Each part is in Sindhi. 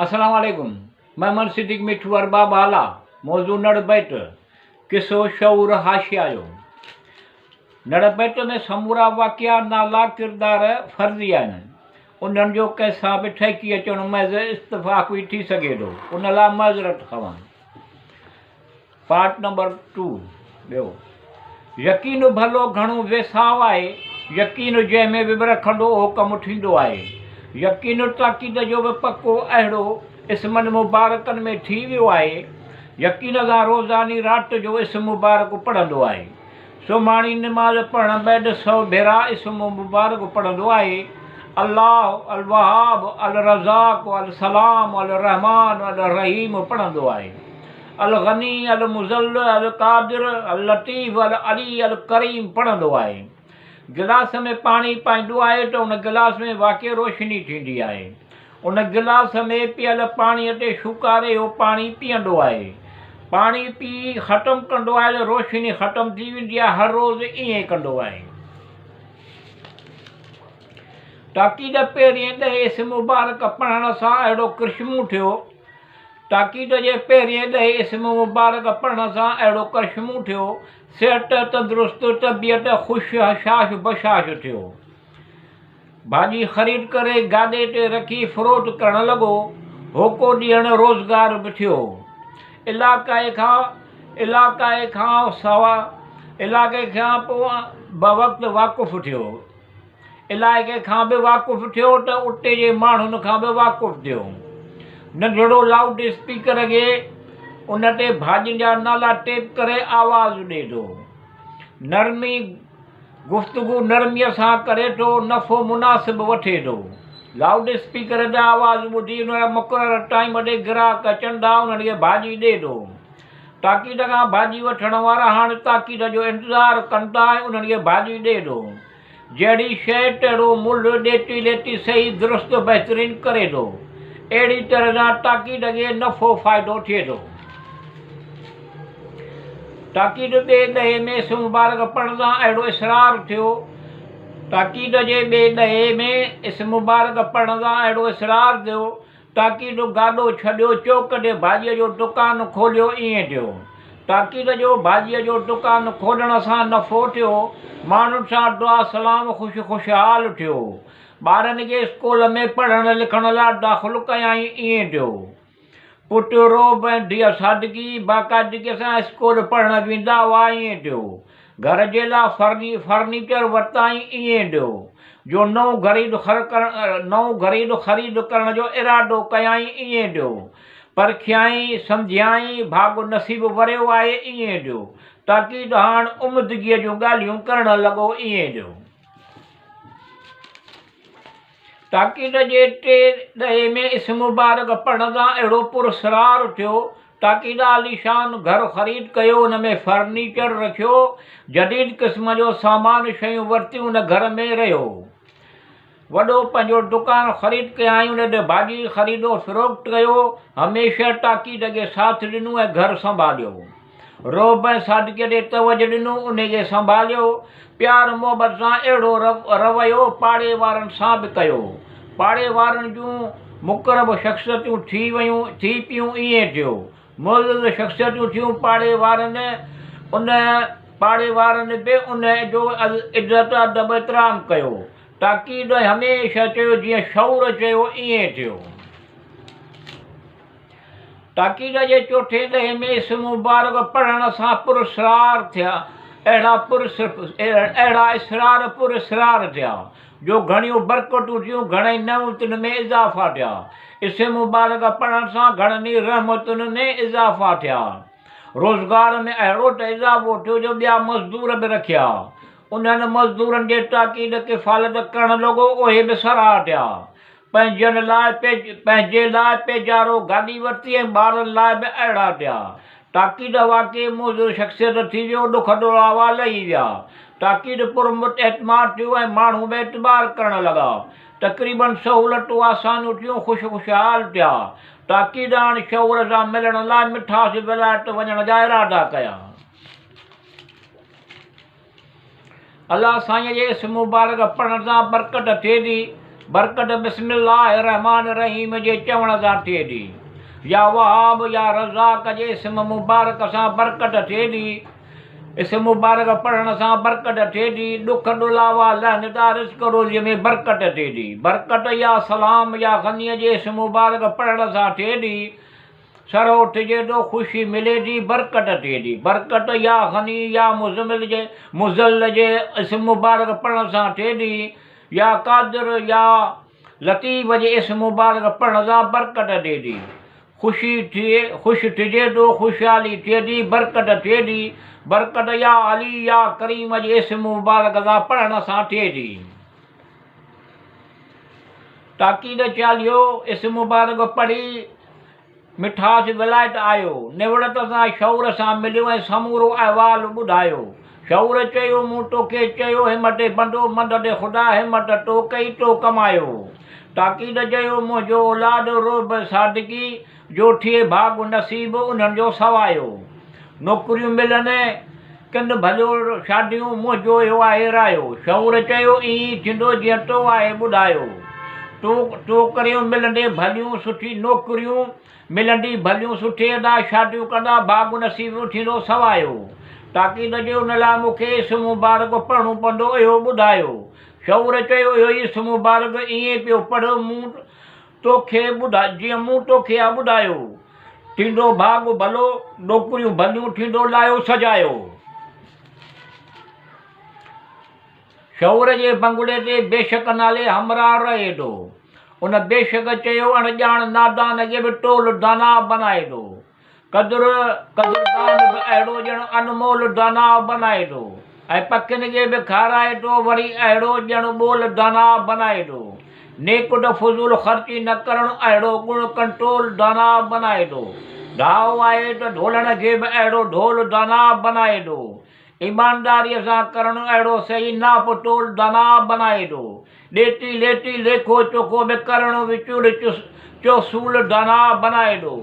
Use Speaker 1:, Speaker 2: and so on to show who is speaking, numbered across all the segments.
Speaker 1: السلام عليڪم محمد صديق مٺو ارباب هالا موضوع نڙ بيت قصو شعور حاشيه جو نڙ بيت ۾ سمورا واقعا نالا ڪردار فرضي آهن انهن جو ڪنهن سان به ٺهڪي اچڻ محض اتفاق ئي ٿي سگهي ٿو ان لاء معذرت خواهان پارٽ نمبر ٽو، ٻيو، يقين ڀلو گهڻو ويساهه آهي، يقين جنهن ۾ به رکندو اهو ڪم ٿيندو آهي. يقين تاڪيد جو به پڪو اهڙو اسمن مبارڪن ۾ ٿي ويو آهي. يقين سان روزاني رات جو اسم مبارڪ پڙهندو آهي. سمهاڻي نماز پڙهڻ بعد سو ڀيرا اسم مبارڪ پڙهندو آهي. الله، الوهاب، الرزاق، السلام، الرحمان، الرحيم پڙهندو آهي. الغني، المذل، القادر، اللطيف، العلي، الڪريم پڙهندو آهي. گلاس ۾ پاڻي پائيندو آهي ته ان گلاس ۾ واقعي روشني ٿيندي آهي. ان گلاس ۾ پيل پاڻيء تي شوڪاري اهو پاڻي پيئندو آهي. پاڻي پي ختم ڪندو آهي ته روشني ختم ٿي ويندي آهي. هر روز ائين ڪندو آهي. تاڪيد پهرين ڏهه اسم مبارڪ پڙهڻ سان اهڙو ڪرشمو ٿيو. تاڪيد جي پهرين ڏهه اسم مبارڪ پڙهڻ سان اهڙو ڪرشمو ٿيو، صحت، تندرست، طبيعت خوش هشاش بشاش ٿيو. ڀاڄي خريد ڪري گاڏي تي رکي فروخت ڪرڻ لڳو. هوڪو ڏيڻ روزگار به ٿيو. علاقائي کان علاقائي کان سوا علاقي کان پوء بوقت واقف ٿيو. علائقي کان به واقف ٿيو ته اتي جي ماڻهن کان به واقف ٿيو. ننڍڙو لائوڊ اسپيڪر کي ان تي ڀاڄين جا نالا ٽيپ ڪري آواز ڏئي ٿو. نرمي گفتگو نرميء سان ڪري ٿو، نفعو مناسب وٺي ٿو. لائوڊ اسپيڪر تي آواز ٻڌي ان جا مقرر ٽائيم تي گراهڪ اچن ٿا، انهن کي ڀاڄي ڏئي ٿو. تاڪيد کان ڀاڄي وٺڻ وارا هاڻ تاڪيد جو انتظار ڪن ٿا ۽ انهن کي ڀاڄي ڏئي ٿو. جهڙي شيء تهڙو ملهه ڏيتي ليتي صحيح درست بهترين ڪري ٿو. اهڙي طرح سان تاڪيد کي نفعو فائدو ٿئي ٿو. تاڪيد ٻئي ڏهي ۾ اسم مبارڪ پڙهڻ سان اهڙو اصرار ٿيو. تاڪيد جي ٻئي ڏهي ۾ اسم مبارڪ پڙهڻ سان اهڙو اصرار ٿيو تاڪيد گاڏو ڇڏيو چوڪ تي ڀاڄيء جو دڪان کوليو ائين ٿيو. تاڪيد جو ڀاڄيء جو دڪان کولڻ سان نفعو ٿيو، ماڻهن سان دعا سلام خوش خوشحال ٿيو. ٻارن کي اسڪول ۾ پڙهڻ لکڻ لاء داخل ڪيائين ائين ٿيو. پٽ روب ۽ ڌيء سادگي باقاعدگيء سان اسڪول پڙهڻ ويندا هئا ائين ٿيو. گهر جي لاء فرنيچر ورتائين ائين ٿيو جو نئون گهريد نئون گهريد خريد ڪرڻ جو ارادو ڪيائين ائين ٿيو. پرکيائين، سمجهيائين، ڀاڳ نصيب وريو آهي ائين ٿيو. تاڪيد هاڻ عمدگيء جون ڳالهيون ڪرڻ لڳو ائين ٿيو. تاڪيد جي ٽي ڏهي ۾ اسم مبارڪ پڙهڻ سان اهڙو پراسرار ٿيو. تاڪيد عاليشان گهر خريد ڪيو، ان ۾ فرنيچر رکيو، جديد قسم جو سامان شيون ورتيون ان گهر ۾ رهيو. وڏو پنهنجو دڪان خريد ڪيائين، ان تي ڀاڄي خريد و فروخت ڪيو. هميشه تاڪيد کي ساٿ ڏنو ۽ گهر سنڀاليو. رعب ۽ سادگيء تي توجهه ڏنو، انهي کي سنڀاليو، پيار محبت سان اهڙو رويو پاڙي وارن سان به ڪيو. پاڙي وارن جون مقرب شخصيتون ٿي ويون، ٿي پيون ائين ٿيو. معزز شخصيتون ٿيون پاڙي وارن ان پاڙي وارن به انهي جو عزت ادب احترام ڪيو. تاڪيد ۽ هميشه چيو جيئن شعور چيو ائين ٿيو. تاڪيد جي چوٿين ڏهي ۾ اسم مبارڪ پڙهڻ سان پراسرار ٿيا، اهڙا اهڙا اسرار پراسرار ٿيا، جو گهڻيون برڪتون ٿيون، گهڻين نعمتن ۾ اضافا ٿيا. اسم مبارڪ پڙهڻ سان گهڻن ئي رحمتن ۾ اضافا ٿيا. روزگار ۾ اهڙو ته اضافو ٿيو جو ٻيا مزدور به رکيا. انهن مزدورن جي تاڪيد ڪفالت ڪرڻ لڳو، اهي به سرها ٿيا. پنهنجن لاء پنهنجي لاء پيجارو گاڏي ورتي ۽ ٻارن لاء به اهڙا ٿيا. تاڪيد واقعي معزز شخصيت ٿي ويو، ڏک ڏوراوا لهي ويا. تاڪيد پر اعتماد ٿيو ۽ ماڻهو به اعتبار ڪرڻ لڳا. تقريبن سهولتون آسانيون ٿيون، خوش خوشحال ٿيا. تاڪيد هاڻ شعور سان ملڻ لاء مٺاس ولايت وڃڻ جا ارادا ڪيا. الله سائينء جي اسم مبارڪ پڙهڻ سان برڪت ٿئي ٿي. برڪت بسم الله الرحمٰن الرحيم جي چوڻ سان ٿئي ٿي. يا وهاب يا رزاق جي اسم مبارڪ سان برڪت ٿئي ٿي. اسم مبارڪ پڙهڻ سان برڪت ٿئي ٿي. ڏک ڏولاوا لهن ٿا، رزق روزيء ۾ برڪت ٿئي ٿي. برڪت يا سلام يا غنيء جي اسم مبارڪ پڙهڻ سان ٿئي ٿي. سرهو ٿجي ٿو، خوشي ملي ٿي، برڪت ٿئي ٿي. برڪت يا غني يا مزمل جي مذل جي اسم مبارڪ پڙهڻ سان ٿئي ٿي. يا قادر يا لطيف جي اسم مبارڪ پڙهڻ سان برڪت ٿئي ٿي. خوشي ٿئي خوش ٿجي ٿو، خوشحالي ٿئي ٿي، برڪت ٿئي ٿي. برڪت يا علي يا ڪريم جي اسم مبارڪ سان پڙهڻ سان ٿئي ٿي. تاڪيد چاليهو اسم مبارڪ پڙهي مٺاس ولايت آيو. نوڙت سان شعور سان مليو ۽ سمورو احوال ٻڌايو. شعور چيو، مون توکي چيو هيم تي بندو مند تي خدا همت تو ڪئي تو ڪمايو. تاڪيد چيو، منهنجو اولاد رعب سادگي جو ٿئي ڀاڳ نصيب انهن جو سوايو. نوڪريون ملن ڪن ڀليو شاديون منهنجو اهو آهي رايو. شعور چيو ائين ئي ٿيندو جيئن تو آهي ٻڌايو. ٽوڪريون ملندي ڀليون سٺي نوڪريون ملندي ڀليون سٺي ادا شاديون ڪندا ڀاڳ نصيب ٿيندو سوايو. تاڪيد چيو ان لاء مون کي اسم مبارڪ پڙهڻو پوندو اهو ٻڌايو. شعور چيو اهو ئي اسم مبارڪ ائين پيو پڙهه مون توکي ٻڌا جيئن مون توکي آ ٻڌايو. ٿيندو ڀاڳ ڀلو، ڏوڪريون ڀليون، ٿيندو لايو سجايو. شعور جي بنگلي تي بيشڪ نالي همراهه رهي ٿو. ان بيشڪ چيو اڻ ڄاڻ نادان کي به ٽول داناء بنائي ٿو. قدر قدردان به اهڙو ڄڻ انمول داناء بنائي ٿو ۽ پکين کي به کارائي ٿو وري اهڙو ڄڻ ٻول داناء بنائي ٿو. نيڪ ته فضول خرچي نه ڪرڻ اهڙو گڻ ڪنٽرول داناء بنائي ٿو. ڍائو آهي ته ڍولڻ کي به اهڙو ڍول داناء بنائي ٿو. ايمانداريء سان ڪرڻ اهڙو صحيح ناپ تول داناء بنائي ٿو. ڏيتي ليتي ليکو چوکو به ڪرڻ وچور چوسول داناء بنائي ٿو.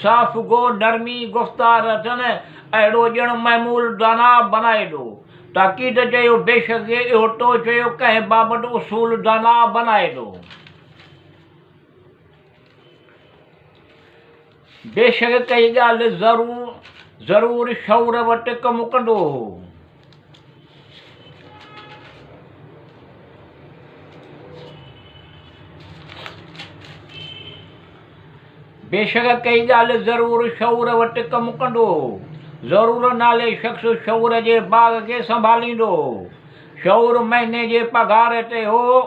Speaker 1: صاف گو نرمي گفتار اٿن اهڙو ڄڻ معمول داناء بنائي ٿو. تاڪيد چيو بيشڪ اهو تو چيو ڪنهن بابت اصول داناء بنائي ٿو. بيشڪ ڪئي ڳالهه ضرور شعور وٽ ڪم ڪندو هو. بيشڪ ڪئي ڳالهه ضرور شعور وٽ ڪم ڪندو هو. ضرور نالي شخص شعور جي باغ کي سنڀاليندو هو. شعور مهيني جي پگهار تي هو.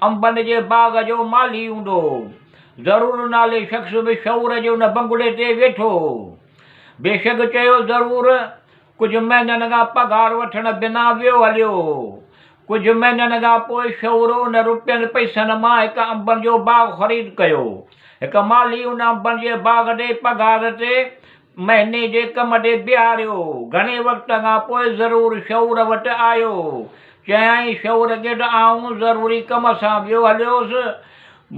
Speaker 1: انبن جي باغ جو مالهي هوندو هو. ضرور نالي شخص به شعور جي ان بنگلي تي ويٺو هو. بيشڪ چيو ضرور ڪجهه مهينن کان پگهار وٺڻ بنا ويو هليو هو. ڪجهه مهينن کان پوء شعور ان روپين پئسن مان هڪ انبن جو باغ خريد ڪيو. هڪ مالهي ان انبن جي باغ ڏي پگهار تي مهيني جي ڪم تي بيهاريو هو. گهڻي وقت کان پوء ضرور شعور وٽ آيو هو. چيائين شعور کي ته آئون ضروري ڪم سان ويو هليو هوس.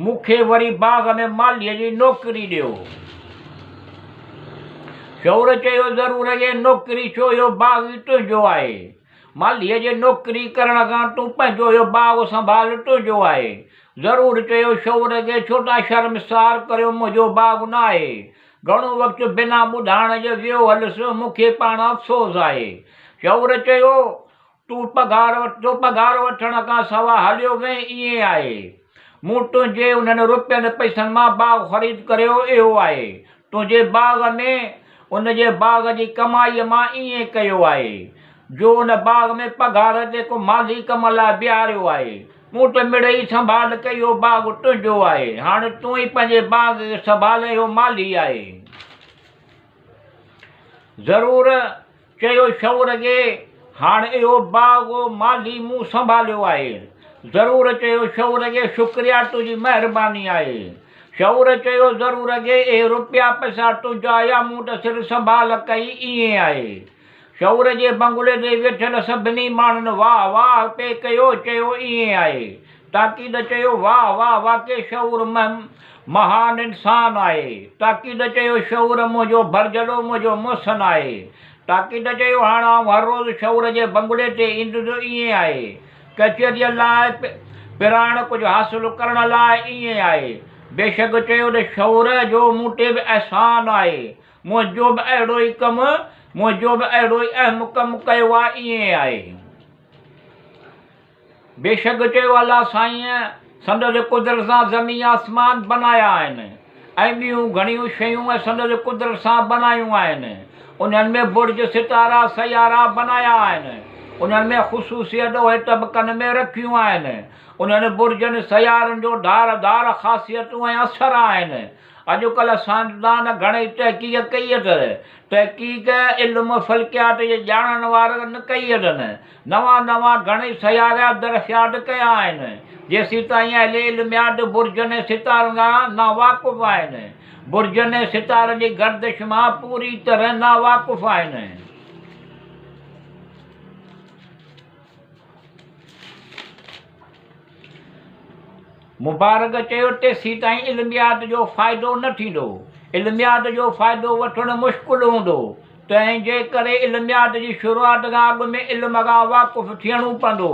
Speaker 1: مون کي وري باغ ۾ مالهيء جي نوڪري ڏيو. شعور چيو ضرور اهي نوڪري ڇو اهو باغ ئي تنهنجو آهي. مالهيء جي نوڪري ڪرڻ کان تون پنهنجو اهو باغ سنڀال تنهنجو آهي. ضرور چيو شعور کي ڇو ٿا شرمسار ڪريو منهنجو باغ نه آهي. گهڻو وقت بنا ٻڌائڻ جي ويو هلس مون کي پاڻ افسوس آهي. شعور چيو تون پگهار تو پگهار وٺڻ کان سوا هليو وئين ائين آهي. مون تنهنجي انهن روپين پئسن مان باغ خريد ڪريو اهو آهي. تنهنجي باغ ۾ ان جي باغ جي ڪمائيء مان ائين ڪيو آهي جو ان باغ ۾ پگهار تي ڪو مالهي ڪم لاء بيهاريو آهي. مون ته مڙئي سنڀال ڪئي اهو باغ تنهنجو آهي. هاڻ تون ئي پنهنجي باغ کي سنڀال اهو مالهي آهي. ضرور چيو شعور کي، هاڻ اهو باغ مالهي مون سنڀاليو آهي. ضرور چيو شعور کي، شڪريا تنهنجي مهرباني آهي. شعور چيو ضرور کي، اهي روپيا پئسا تنهنجا يا مون ته صرف سنڀال ڪئي ائين آهي. شعور جي بنگلي تي ويٺل سڀني ماڻهن واهه واهه پئي ڪيو، چيو ائين آهي. تاڪيد چيو، واهه واهه واقعي شعور مهان انسان آهي. تاڪيد چيو، شعور منهنجو ڀرجهلو منهنجو محسن آهي. تاڪيد چيو، هاڻ آئون هر روز شعور جي بنگلي تي ايندس ائين آهي. ڪچهريء لاء پرائڻ ڪجهه حاصل ڪرڻ لاء ائين آهي. بيشڪ چيو ته شعور جو مون تي به احسان آهي. منهنجو به اهڙو ئي ڪم، منهنجو به اهڙو ئي اهم ڪم ڪيو آهي ائين آهي. بيشڪ چيو الله سائينء سندس قدرت سان زمين آسمان بنايا آهن ۽ ٻيون گهڻيون شيون ۽ سندس قدرت سان بنايون آهن انهن ۾ برج ستارا سيارا بنايا آهن انهن ۾ خصوصيت اهي طبقن ۾ رکيون آهن انهن برجن سيارن جو ڌار ڌار خاصيتون ۽ اثر آهن اڄڪلهه سائنسدان گهڻي تحقيق ڪئي اٿن. تحقيق علم فلڪيات جي ڄاڻڻ وارن ڪئي اٿن. نوان نوان گهڻي سيارا درشيات ڪيا آهن. جيسيتائين اهل علميات برجن ۽ ستارن کان ناواقف آهن. برجن ۽ ستارن جي گردش مان پوري طرح ناواقف آهن. مبارڪ چيو، تيسيتائين علميات جو فائدو نه ٿيندو. علميات جو فائدو وٺڻ مشڪل هوندو. تنهن جي ڪري علميات جي شروعات کان اڳ ۾ علم کان واقف ٿيڻو پوندو.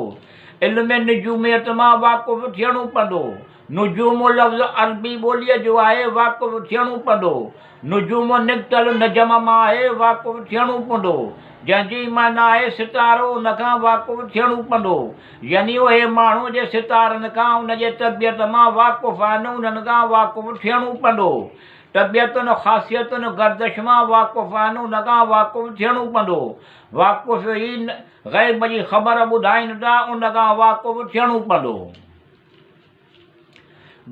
Speaker 1: علم نجوميت مان واقف ٿيڻو پوندو. نجوم لفظ عربي ٻوليء جو آهي، واقف ٿيڻو پوندو. نجوم نڪتل نجم مان آهي، واقف ٿيڻو پوندو. جنهن جي معنيٰ آهي ستارو، ان کان واقف ٿيڻو پوندو. يعني اهي ماڻهو جي ستارن کان ان جي طبيعت مان واقف آهن، انهن کان واقف ٿيڻو پوندو. طبيعتن، خاصيتن، گردش مان واقف آهن، ان کان واقف ٿيڻو پوندو. واقف ئي غيب جي خبر ٻڌائين ٿا، ان کان واقف ٿيڻو پوندو.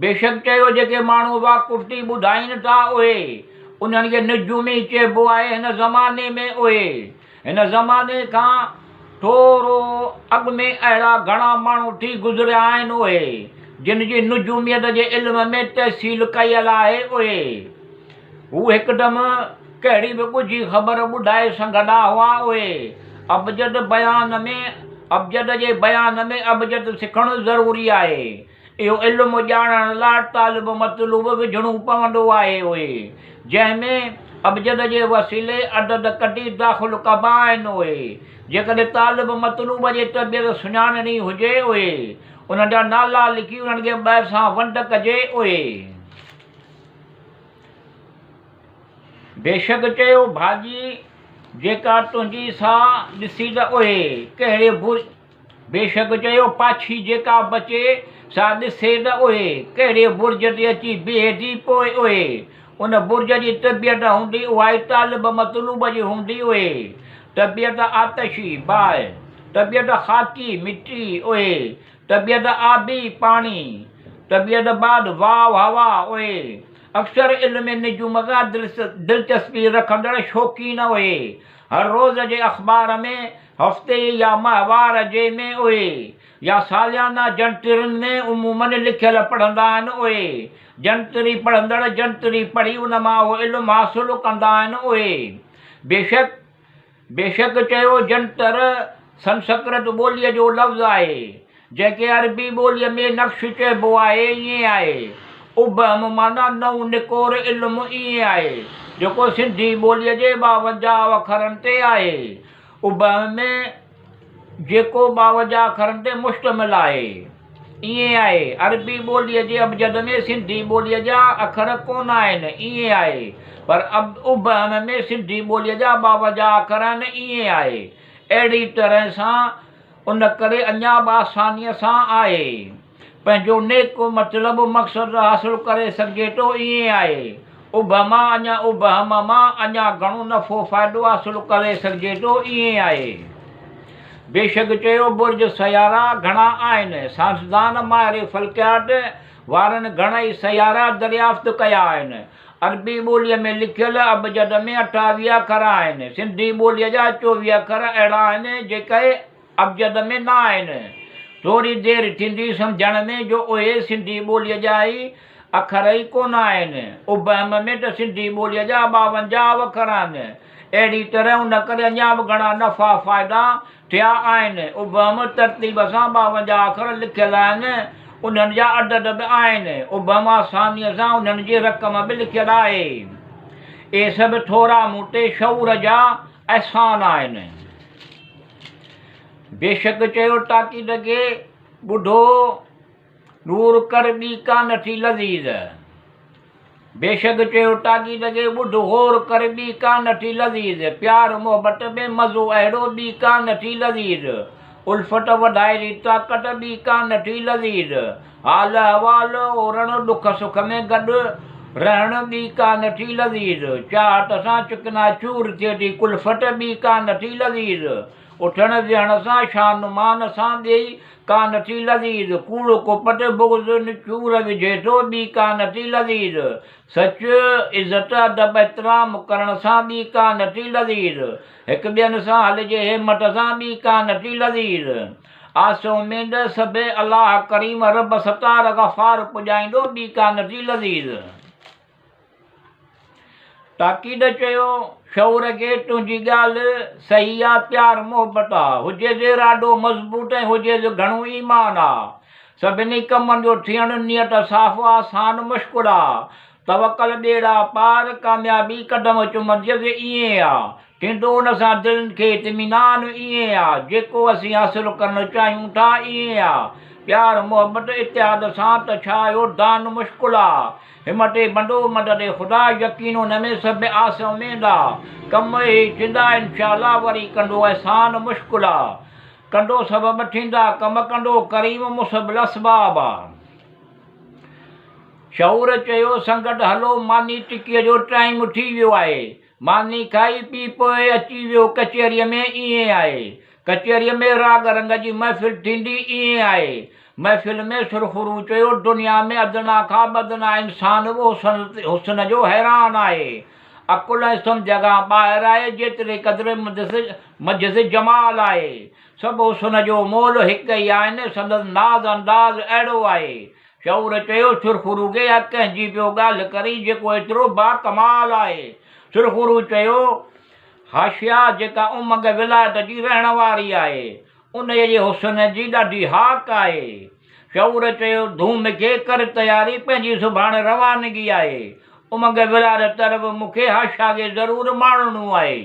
Speaker 1: بيشڪ چيو جيڪي ماڻهو واقف ٿي ٻڌائين ٿا اهي انهن کي نجومي چئبو آهي هن زماني ۾ اهي هن زماني کان ٿورو اڳ ۾ اهڙا گهڻا ماڻهو ٿي گذريا آهن اهي جن جي نجوميت جي علم ۾ تحصيل ڪيل آهي اهي هو هڪدم ڪهڙي به ڳجهي خبر ٻڌائي سگهندا هئا. اهي ابجد بيان ۾ ابجد جي بيان ۾ ابجد سکڻ ضروري آهي. اهو علم ڄاڻڻ لاء طالب مطلوب وجهڻو پوندو آهي. اهي جنهن ۾ ابجد جي وسيلي عدد ڪڍي داخل ڪبا آهن. اهي جيڪڏهن طالب مطلوب جي طبيعت سڃاڻڻي هجي اهي انهن جا نالا لکي انهن کي ٻه سان ونڊ ڪجي. اهي. بيشڪ چيو ڀاڄي جيڪا تنهنجي سا ڏسي ته اهي ڪهڙي برج بيشڪ چيو پاڇي جيڪا بچي سا ڏسي ته اهي ڪهڙي برج تي اچي بيهي ٿي پوء اهي ان برج جي طبيعت هوندي اهائي طالب مطلوب جي هوندي اهي طبيعت آتشي، باهه، طبيعت خاڪي، مٽي، اهي طبيعت آبي، پاڻي، طبيعت باد، واء، هوا، اهي اڪثر علم نجوم سان دلچسپي رکندڙ شوقين اهي هر روز جي اخبار ۾، هفتي يا ماهوار جي ۾ اهي يا ساليانه جنترين ۾ عموماً لکيل پڙهندا آهن اهي جنتري پڙهندڙ جنتري پڙهي ان مان اهو علم حاصل ڪندا آهن اهي بيشڪ بيشڪ چيو جنتر سنسڪرت ٻوليء جو لفظ آهي، جنهن کي عربي ٻوليء ۾ نقش چئبو آهي، ائين آهي. ابهم معنيٰ نئون نڪور علم ائين آهي، جيڪو سنڌي ٻوليء جي 52 اکرن تي آهي. ابهم ۾ جيڪو 52 اکرن تي مشتمل آهي. ائين آهي. عربي ٻوليء جي ابجد ۾ سنڌي ٻوليء جا اکر ڪونه آهن، ائين آهي. پر ابهم ۾ سنڌي ٻوليء جا 52 اکر آهن، ائين آهي. اهڙي طرح سان ان ڪري اڃا به آسانيء سان آهي. پنهنجو نيڪ مطلب، مقصد، حاصل ڪري سگهجي ٿو، ائين آهي. ابهما اڃا ابهم مان اڃا گهڻو نفعو فائدو حاصل ڪري سگهجي ٿو، ائين آهي. بيشڪ چيو برج سيارا گهڻا آهن. سائنسدان ماهر فلڪيات وارن گهڻائي سيارا دريافت ڪيا آهن. عربي ٻوليء ۾ لکيل ابجد ۾ 28 اکر آهن. سنڌي ٻوليء جا 24 اکر اهڙا آهن جيڪي ابجد ۾ نه آهن. ٿوري دير ٿيندي سمجهڻ ۾ جو اهي سنڌي ٻوليء جا ئي اکر ئي ڪونه آهن. ابهم ۾ ته سنڌي ٻوليء جا 52 اکر آهن. اهڙي طرح ان ڪري اڃا به گهڻا نفعا فائدا ٿيا آهن. ابهم ترتيب سان 52 اکر لکيل آهن، انهن جا عدد به آهن. ابهم آسانيء سان انهن جي رقم به لکيل آهي. اهي سڀ ٿورا مون تي شعور جا احسان آهن. بيشڪ چيو تاڪيد کي ٻڌو. نور ڪر ٻي ڪا نه ٿي لذيذ. بيشڪ چيو ٽاڳي لڳي ٻڌ غور ڪر ٻي ڪا نه ٿي لذيذ. پيار محبت ۾ مزو اهڙو ٻي ڪا نه ٿي لذيذ. الفت وڌائي ٿي طاقت ٻي ڪا نه ٿي لذيذ. حال احوال اورڻ ڏک سک ۾ گڏ رهڻ ٻي ڪا نه ٿي لذيذ. چاهت سان چڪنا چور ٿئي ٿي ڪلفت ٻي ڪا نه ٿي لذيذ. اٿڻ ويهڻ سان شان مان سان ٻئي ڪا نه ٿي لذيذ. ڪوڙ ڪپٽ بغض نچور وجهي ٿو ٻي ڪا نه ٿي لذيذ. سچ، عزت، ادب احترام ڪرڻ سان ٻي ڪا نه ٿي لذيذ. هڪ ٻين سان هلجي همت سان ٻي ڪا نه ٿي لذيذ. آس اميد سڀ الله ڪريم رب ستار غفار پڄائيندو ٻي ڪا نه ٿي لذيذ. تاڪيد چيو، شعور کي تنهنجي ڳالهه صحيح آ، پيار محبت آ، هجيس ارادو مضبوط ۽ هجيس گهڻو ايمان آ. سڀني ڪمن جو ٿيڻ نيت صاف آسان مشڪل آ. توڪل ٻيڙا پار، ڪاميابي قدم چمنديس ائين آ. ٿيندو ان سان دلين کي اطمينان ائين آ، جيڪو اسين حاصل ڪرڻ چاهيون ٿا ائين آ. پيار محبت اتحاد سان ته ڇا اهو دان مشڪل آ. همت بندو مدد خدا يقين ان ۾ سڀ آس اميد آ. ڪم اهي ٿيندا انشاء الله وري ڪندو احسان مشڪل آ. ڪندو سبب ٿيندا ڪم ڪندو ڪريم مسبب الاسباب آ. شعور چيو سنگت هلو ماني ٽڪيء جو ٽائيم ٿي ويو آهي. ماني کائي پي پوء اچي ويو ڪچهريء ۾ ائين آهي. ڪچهريء ۾ راڳ رنگ جي محفل ٿيندي ائين آهي. محفل ۾ سرخرو چيو، دنيا ۾ ادنيٰ کان به ادنيٰ انسان به حسن جو حيران آهي. عقل ۽ سمجهه کان ٻاهر آهي، جيتري قدر منجهس جمال آهي. سڀ حسن جو مول هڪ ئي آهن، سندس ناز انداز اهڙو آهي. شعور چيو، سرخرو کي يا ڪنهن جي پيو ڳالهه ڪرين جيڪو ايترو باڪمال آهي. سرخرو چيو، حاشيا جيڪا امنگ ولايت جي رهڻ واري آهي، انهيء جي حسن جي ڏاڍي هاڪ آهي. شعور چيو، ڌوم کي ڪر تياري، پنهنجي سڀاڻي روانگي آهي. امنگ ولايت طرف مون کي حاشيا کي ضرور ماڻڻو آهي.